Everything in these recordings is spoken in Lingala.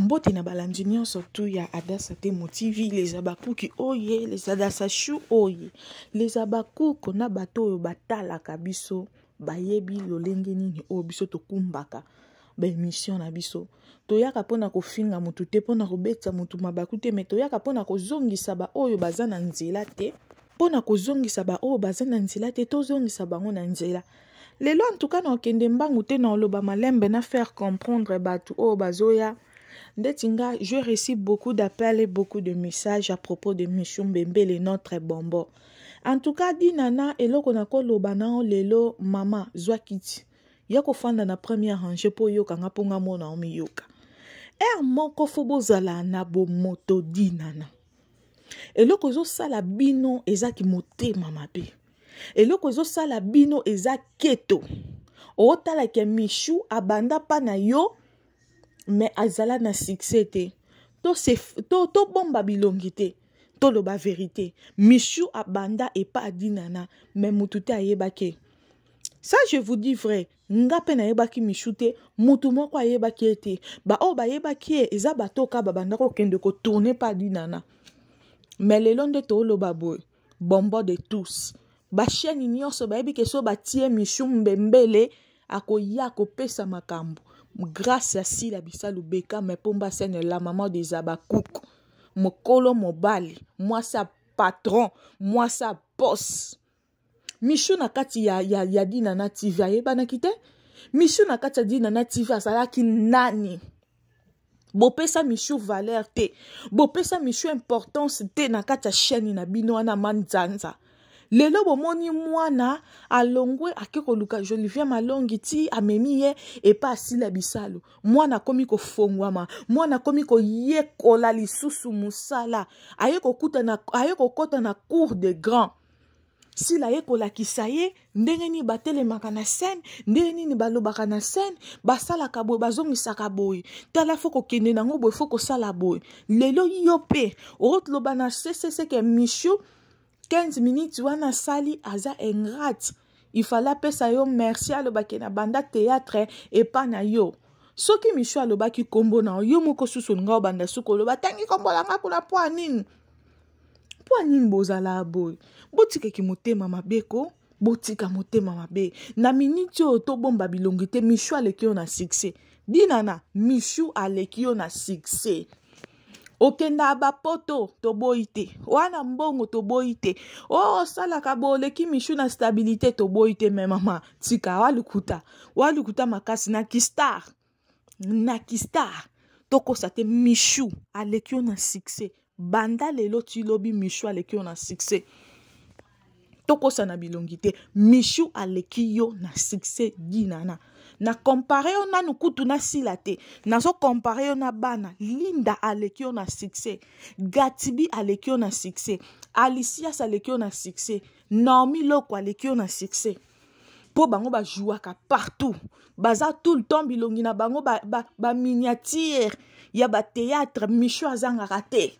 Mbote na balandi nyonso tu ya Adassa Temo TV, les abakuki oye, les Adassa chou oye, les abakuku na bato oyo batalaka biso bayebi lolenge nini oyo biso tokumbaka ba émission na biso. Toyaka mpona kofinga motu te, mpona kobetisa motu mabaku te, mais toyaka mpona kozongisa ba oyo baza na nzela te, mpona kozongisa ba oyo baza na nzela te, tozongisa bango na nzela. Lelo en tout cas na okende mbangu te, na oloba malembe na faire comprendre bato oyo bazoya. Ndeti nga, je reçu beaucoup d'appels et beaucoup de messages à propos de Michou Mbembele, notre bonbon. En tout cas, Dinana, eloko na koloba na lelo, mama, zwa kiti. Ya kofanda na première rangée po yoka nga po nga mona omiyoka. Air moko fo bozala na bomoto Dinana. Eloko ezosala bino eza ki motema mabe. Eloko ezosala bino eza keto. Otala ke Michou abanda pa na yo, mais azala na succès te. To se, to, to bomba bilongi te. To loba vérité. Michou abanda epa Dinana, mais mutu te ayebaki. Ça je vous dis vrai. Nga pe nayebaki Michou te, mutu moko ayebaki ye te. Ba oyo bayebaki ye eza bato ka babanda kokende ko tourner pa Dinana. Mais lelo nde toloba boye, bonbon de tous. Ba chaîne nyonso bayebi ke so batie Michou Mbembele akoya kopesa makambo. Grâce à Sila Bisalu Beka, mais Pomba Sene, la maman des Abakouk. Mokolo mobali, moi sa patron, moi sa boss. Michou na kati ya Dinana TV ayebanaki te. Michou na kati ya Dinana TV azalaki nani? Bopesa Michou valeur te. Bopesa Michou importance te na kati ya chaîne na bino wana manzanza. Lelo bomoni mwana alongwe ake koluka Jolivien Malongi ti amemi ye epa asila bisalo. Mwana akomi kofongwama, mwana akomi koyekola lisusu mosala, aye kokuta na, aye kokota na cour de grand. Sila ye kolakisa ye ndenge nini batelemaka na scène, ndenge nini balobaka na scène, basalaka boye, bazongisaka boye. Tala fo kokende nango boye, fo kosala boye. Lelo yo pe okoloba na CCC ke Michou 15 minutes wana sali aza ingrate. Il fallait apesa yo merci, alobaki na banda théâtre epa na yo. Soki Michou alobaki kombo na yo moko susu nga obanda suko oloba tangi kombo na nga kuna po nini? Po nini bozala boye? Botikaki motema mabe ko? Botika motema mabe. Na minute oyo tobomba bilongi te, Michou aleki yo na succès. Dinana, Michou aleki yo na succès. Okenda ba poto toboyi te. Wana mbongo toboyi te. Oh, osalaka bo oleki Michou na stabilité toboyi te, mais mama, tika walukuta. Walukuta makasi na ki star. Na ki star. Tokosa te Michou aleki yo na succès. Banda lelo ti lobi Michou aleki yo na succès. Tokosa na bilongi te. Michou aleki yo na succès Dinana. Na compare yo nanu kutu na sila te. Nazo compare yo na bana. Linda aleki yo na succès. Gatibi aleki yo na succès. Alicias aleki yo na succès. Naomi Loko aleki yo na succès. Po bango ba jouaka partout. Baza tout le temps bilongi na bango ba miniature ya ba théâtre. Michou azangaka te.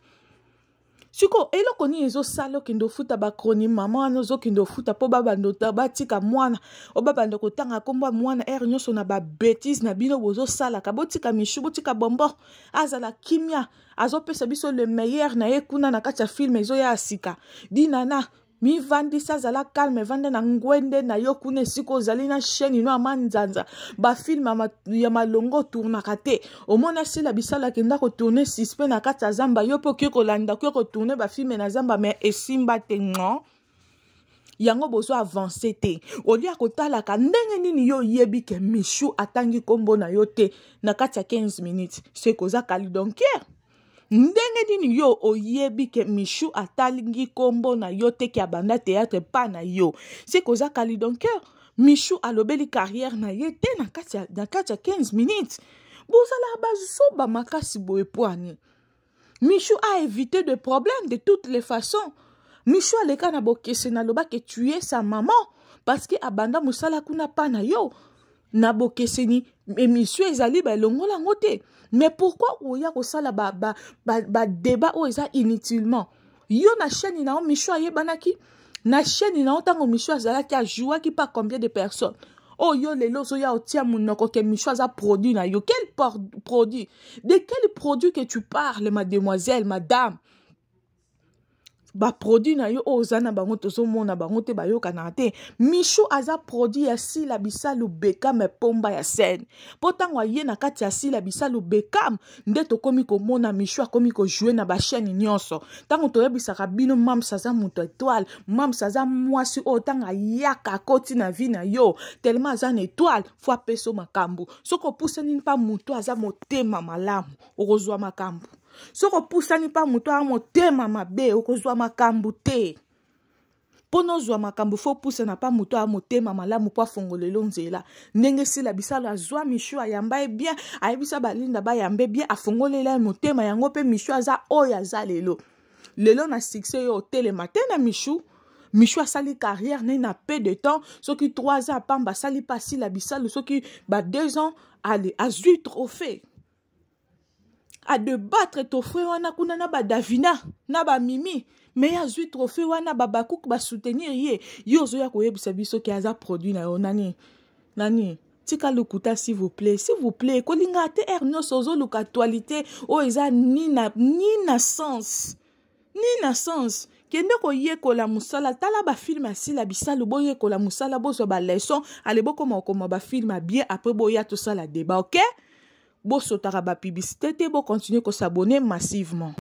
Siko eloko nini ezosala okende ofuta ba chronique mama wana ozokende ofuta po babanda ota, batika mwana, o babanda kotanga kombo ya mwana heure nyonso na ba bêtises na bino bozosalaka. Botika Michou, botika bonbon, azala kimia, azopesa biso le meilleur na ye kuna na kati ya film ezoya ya sika. Dinana, mivandisa, azala calme, vanda na ngwende na yo kuna esika ozali na chaîne ino ya manzanza, ba film ya malongo tournaka te. Omona Sila Bisala akenda ko tourner suspect na kati ya zamba, yo pe oke kolanda, oke ko tourner ba film na zamba, mais esimba te, non. Yango bozo avancer te. Olia kotalaka ndenge nini yo yebi ke Michou atangi kombo na yo te na kati ya 15 minutes. C'est koza kalidonkier. Ndenge nini yo oyebi ke Michou atalingi kombo na yo te ke abanda théâtre pa na yo. C'est koza kalidonkier. Michou alobeli carrière na ye te na kati ya 15 minutes. Bozala bazoba makasi boye poani. Michou a évité de problèmes de toutes les façons. Michou aleka na bokese na loba ke tu es sa maman parce que abanda musala kuna pa na yo. Na bokeseni émission ezali ba longola ngo te. Mais pourquoi oya kosala ba débat oyo eza inutilement? Yo na chaîne na Michou ayebanaki, na chaîne na tango Michou azalaki a jouaki pas combien de personnes. Oyo yo lelo ozoya otia monoko ke Michou aza produit na yo. Quel produit? De quel produit que tu parles, mademoiselle, madame? Baproduit na yo oyo oza na bango, tozomona bango te, bayokanaka te. Michou aza produit ya Sila Bisalu Bekam, pomba ya scène, mpo ntango aye na kati ya Sila Bisalu Bekam nde tokomi komona Michou akomi kojouer na bachaîne nyonso. Ntango toyebisaka bino, Mams aza moto étoile. Mams aza mwasi oyo ntango ayaka, akoti na vie na yo, tellement aza na étoile, faut apesa makambo. Soki opusani mpa moto aza motema malamu, okozwa makambo. Soki opusani mpa moto aza motema mabe, okozwa makambo te. Mpo nozwa makambo, faut opusana mpa moto aya motema malamu, mpo afongolelo nzela. Ndenge Sila Bisalo azwa Mishu, ayamba ye bien, ayebisa balinda bayambe bien, afongolela ye motema yango, mpe Mishu aza oyo aza lelo. Lelo na succès, oyo otelema te na Mishu. Mishu asali carrière ne na peu de temps, soki 3 ans pamba asali mpe Asila Bisalo, soki ba 2 ans, ale azwi trophée, adebattre trophée wana kuna na badavina na bamimi. Me ye azwi trophée wana, babakuku basoutenir ye. Ye ozoya koyebisa biso ke aza produit na yo. Nani nani? Tika lokuta, s'il vous plaît, s'il vous plaît. Kolinga te aire nyonso ozoluka actualité oyo eza ni na sens, ni na sens. Kende koyekola mosala, tala bafilm ya Sila Bisalu, boyekola mosala, bozwa baleçon, ale bokoma kokoma bafilm ya bien, après boya tosala débat. Ok, bosotaka bapublicité te, bocontinue kos'abonner massivement.